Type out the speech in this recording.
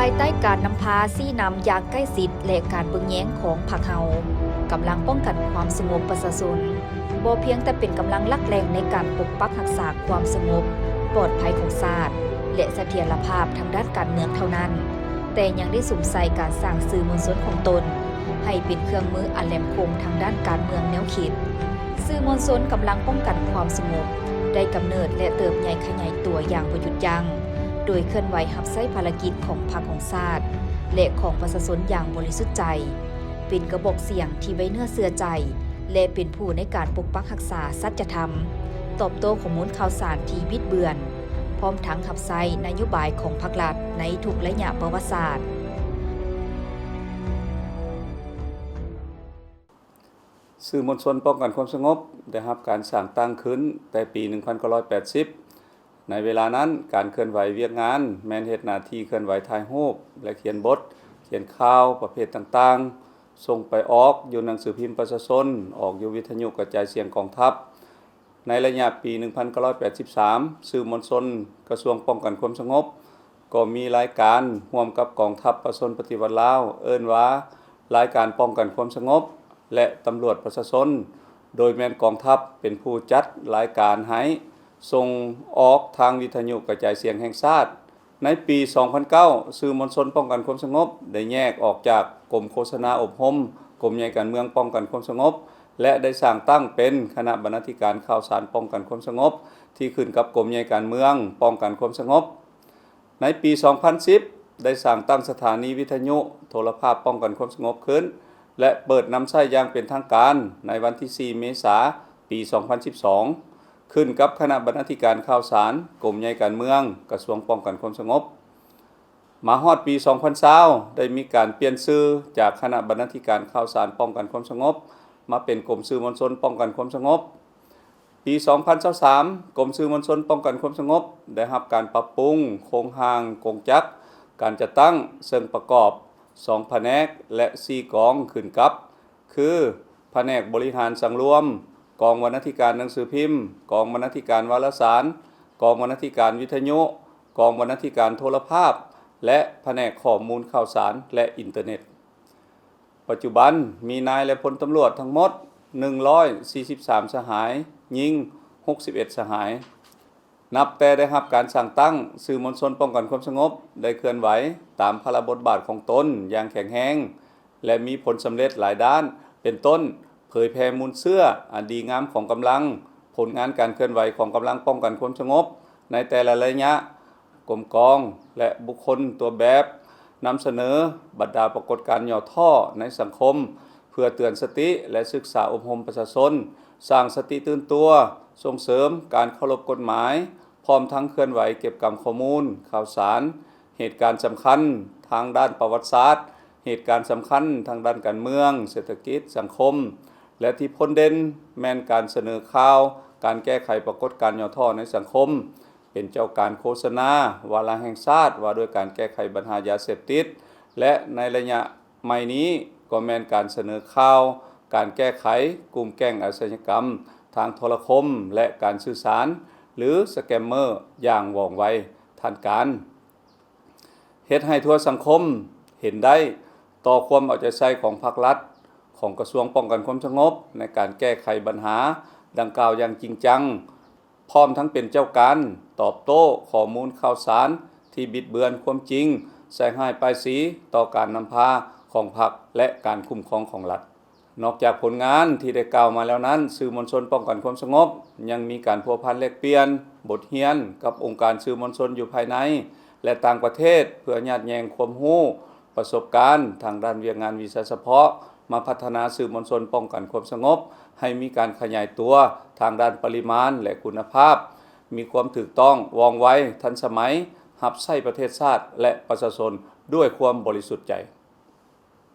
ພາຍໃຕ້ການນຳພາຊີ້ນຳຢ່າງໃກ້ຊິດ ແລະ ການເບິ່ງແຍງຂອງພັກເຮົາ, ກຳລັງປ້ອງກັນຄວາມສະຫງົບປະຊາຊົນ ບໍ່ພຽງແຕ່ເປັນກຳລັງຫຼັກແຫຼ່ງໃນການປົກປັກຮັກສາຄວາມສະຫງົບປອດໄພຂອງຊາດ ແລະ ສະຖຽນລະພາບທາງດ້ານການເມືອງເທົ່ານັ້ນ, ແຕ່ຍັງໄດ້ສຸມໃສ່ການສ້າງສື່ມວນຊົນຂອງຕົນ ໃຫ້ເປັນເຄື່ອງມືອັນແຫຼມຄົມທາງດ້ານການເມືອງແນວຄິດ. ສື່ມວນຊົນກຳລັງປ້ອງກັນຄວາມສະຫງົບ ໄດ້ກຳເນີດ ແລະ ເຕີບໃຫຍ່ຂະຫຍາຍຕົວຢ່າງບໍ່ຢຸດຢັ້ງ, ໂດຍເຄື່ອນໄຫວຮັບໃຊ້ພາລະກິດຂອງພັກຂອງຊາດ ແລະ ຂອງປະຊາຊົນຢ່າງບໍລິສຸດໃຈ, ເປັນກະບອກສຽງທີ່ໄວ້ເນື້ອເຊື່ອໃຈ ແລະ ເປັນຜູ້ໃນການປົກປັກຮັກສາສັດຈະທຳ, ຕອບໂຕ້ຂໍ້ມູນຂ່າວສານທີ່ບິດເບືອນ, ພ້ອມທັງຮັບໃຊ້ນະໂຍບາຍຂອງພັກລັດໃນທຸກໄລຍະປະຫວັດສາດ. ສື່ມວນຊົນປ້ອງກັນຄວາມສະຫງົບ ໄດ້ຮັບການສ້າງຕັ້ງຂຶ້ນແຕ່ປີໜຶ່ງພັນເກົ້າຮ້ອຍແປດສິບ. ໃນເວລານັ້ນ, ການເຄື່ອນໄຫວວຽກງານແມ່ນເຮັດໜ້າທີ່ເຄື່ອນໄຫວຖ່າຍຮູບ ແລະ ຂຽນບົດ, ຂຽນຂ່າວປະເພດຕ່າງໆ, ສົ່ງໄປອອກຢູ່ໜັງສືພິມປະຊາຊົນ, ອອກຢູ່ວິທະຍຸກະຈາຍສຽງກອງທັບ. ໃນໄລຍະປີໜຶ່ງພັນເກົ້າຮ້ອຍແປດສິບສາມ ສື່ມວນຊົນກະຊວງປ້ອງກັນຄວາມສະຫງົບ ກໍມີລາຍການຮ່ວມກັບກອງທັບປະຊາຊົນປະຕິວັດລາວ ເອີ້ນວ່າລາຍການປ້ອງກັນຄວາມສະຫງົບ ແລະ ຕຳຫຼວດປະຊາຊົນ, ໂດຍແມ່ນກອງທັບເປັນຜູ້ຈັດລາຍການໃຫ້ ສົ່ງອອກທາງວິທະຍຸກະຈາຍສຽງແຫ່ງຊາດ. ໃນປີສອງພັນເກົ້າ ສື່ມວນຊົນປ້ອງກັນຄວາມສະຫງົບ ໄດ້ແຍກອອກຈາກກົມໂຄສະນາອົບຮົມ ກົມໃຫຍ່ການເມືອງປ້ອງກັນຄວາມສະຫງົບ ແລະ ໄດ້ສ້າງຕັ້ງເປັນຄະນະບັນນາທິການຂ່າວສານປ້ອງກັນຄວາມສະຫງົບ ທີ່ຂຶ້ນກັບກົມໃຫຍ່ການເມືອງປ້ອງກັນຄວາມສະຫງົບ. ໃນປີສອງພັນສິບ ໄດ້ສ້າງຕັ້ງສະຖານີວິທະຍຸໂທລະພາບປ້ອງກັນຄວາມສະຫງົບຂຶ້ນ ແລະ ເປີດນຳໃຊ້ຢ່າງເປັນທາງການໃນວັນທີສີ່ ເມສາ ປີສອງພັນສິບສອງ ຂຶ້ນກັບຄະນະບັນນາທິການຂ່າວສານ ກົມໃຫຍ່ການເມືອງ ກະຊວງປ້ອງກັນຄວາມສະຫງົບ. ມາຮອດປີສອງພັນຊາວ ໄດ້ມີການປ່ຽນຊື່ຈາກຄະນະບັນນາທິການຂ່າວສານປ້ອງກັນຄວາມສະຫງົບ ມາເປັນກົມສື່ມວນຊົນປ້ອງກັນຄວາມສະຫງົບ. ປີສອງພັນຊາວສາມ ກົມສື່ມວນຊົນປ້ອງກັນຄວາມສະຫງົບ ໄດ້ຮັບການປັບປຸງໂຄງຮ່າງກົງຈັກການຈັດຕັ້ງ ເຊິ່ງປະກອບສອງພະແນກ ແລະ ສີ່ກອງຂຶ້ນກັບ ຄື ພະແນກບໍລິຫານສັງລວມ, ກອງບັນນາທິການໜັງສືພິມ, ກອງບັນນາທິການວາລະສານ, ກອງບັນນາທິການວິທະຍຸ, ກອງບັນນາທິການໂທລະພາບ ແລະ ພະແນກຂໍ້ມູນຂ່າວສານ ແລະ ອິນເຕີເນັດ. ປັດຈຸບັນມີນາຍ ແລະ ພົນຕຳຫຼວດທັງໝົດໜຶ່ງຮ້ອຍສີ່ສິບສາມສະຫາຍ, ຍິງຫົກສິບເອັດສະຫາຍ. ນັບແຕ່ໄດ້ຮັບການສ້າງຕັ້ງ, ສື່ມວນຊົນປ້ອງກັນຄວາມສະຫງົບໄດ້ເຄື່ອນໄຫວຕາມພາລະບົດບາດຂອງຕົນຢ່າງແຂງແຮງ ແລະ ມີຜົນສຳເລັດຫຼາຍດ້ານ, ເປັນຕົ້ນ ເຜີຍແຜ່ມູນເຊື້ອອັນດີງາມຂອງກຳລັງ, ຜົນງານການເຄື່ອນໄຫວຂອງກຳລັງປ້ອງກັນຄວາມສະຫງົບໃນແຕ່ລະໄລຍະ, ກົມກອງ ແລະ ບຸກຄົນຕົວແບບ, ນຳສະເໜີບັນດາປາກົດການຫຍໍ້ທໍ້ໃນສັງຄົມ ເພື່ອເຕືອນສະຕິ ແລະ ສຶກສາອົບຮົມປະຊາຊົນ, ສ້າງສະຕິຕື່ນຕົວ, ສົ່ງເສີມການເຄົາລົບກົດໝາຍ, ພ້ອມທັງເຄື່ອນໄຫວເກັບກຳຂໍ້ມູນ, ຂ່າວສານ, ເຫດການສຳຄັນທາງດ້ານປະຫວັດສາດ, ເຫດການສຳຄັນທາງດ້ານການເມືອງ, ເສດຖະກິດ, ສັງຄົມ ແລະ ທີ່ພົ້ນເດັ່ນແມ່ນການສະເໜີຂ່າວການແກ້ໄຂປາກົດການຫຍໍ້ທໍ້ໃນສັງຄົມ, ເປັນເຈົ້າການໂຄສະນາວາລະແຫ່ງຊາດວ່າດ້ວຍການແກ້ໄຂບັນຫາຢາເສບຕິດ ແລະ ໃນໄລຍະໃໝ່ນີ້ກໍແມ່ນການສະເໜີຂ່າວການແກ້ໄຂກຸ່ມແກ້ງອາຊະຍາກຳທາງໂທລະຄົມ ແລະ ການສື່ສານ ຫຼື ສະແກມເມີ ຢ່າງວ່ອງໄວທັນການ. ເຮັດໃຫ້ທົ່ວສັງຄົມເຫັນໄດ້ຕໍ່ຄວາມເອົາໃຈໃສ່ຂອງພັກລັດ, ຂອງກະຊວງປ້ອງກັນຄວາມສະຫງົບໃນການແກ້ໄຂບັນຫາດັ່ງກ່າວຢ່າງຈິງຈັງ, ພ້ອມທັງເປັນເຈົ້າການຕອບໂຕ້ຂໍ້ມູນຂ່າວສານທີ່ບິດເບືອນຄວາມຈິງ, ໃສ່ຮ້າຍປ້າຍສີຕໍ່ການນຳພາຂອງພັກ ແລະ ການຄຸ້ມຄອງຂອງລັດ. ນອກຈາກຜົນງານທີ່ໄດ້ກ່າວມາແລ້ວນັ້ນ, ສື່ມວນຊົນປ້ອງກັນຄວາມສະຫງົບຍັງມີການພົວພັນແລກປ່ຽນບົດຮຽນກັບອົງການສື່ມວນຊົນຢູ່ພາຍໃນ ແລະ ຕ່າງປະເທດ ເພື່ອຍາດແຍ່ງຄວາມຮູ້, ປະສົບການທາງດ້ານວຽກງານວິຊາສະເພາະ ມາພັດທະນາສື່ມວນຊົນປ້ອງກັນຄວາມສະຫງົບ ໃຫ້ມີການຂະຫຍາຍຕົວທາງດ້ານປະລິມານ ແລະ ຄຸນນະພາບ, ມີຄວາມຖືກຕ້ອງ, ວ່ອງໄວ, ທັນສະໄໝ, ຮັບໃຊ້ປະເທດຊາດ ແລະ ປະຊາຊົນດ້ວຍຄວາມບໍລິສຸດໃຈ.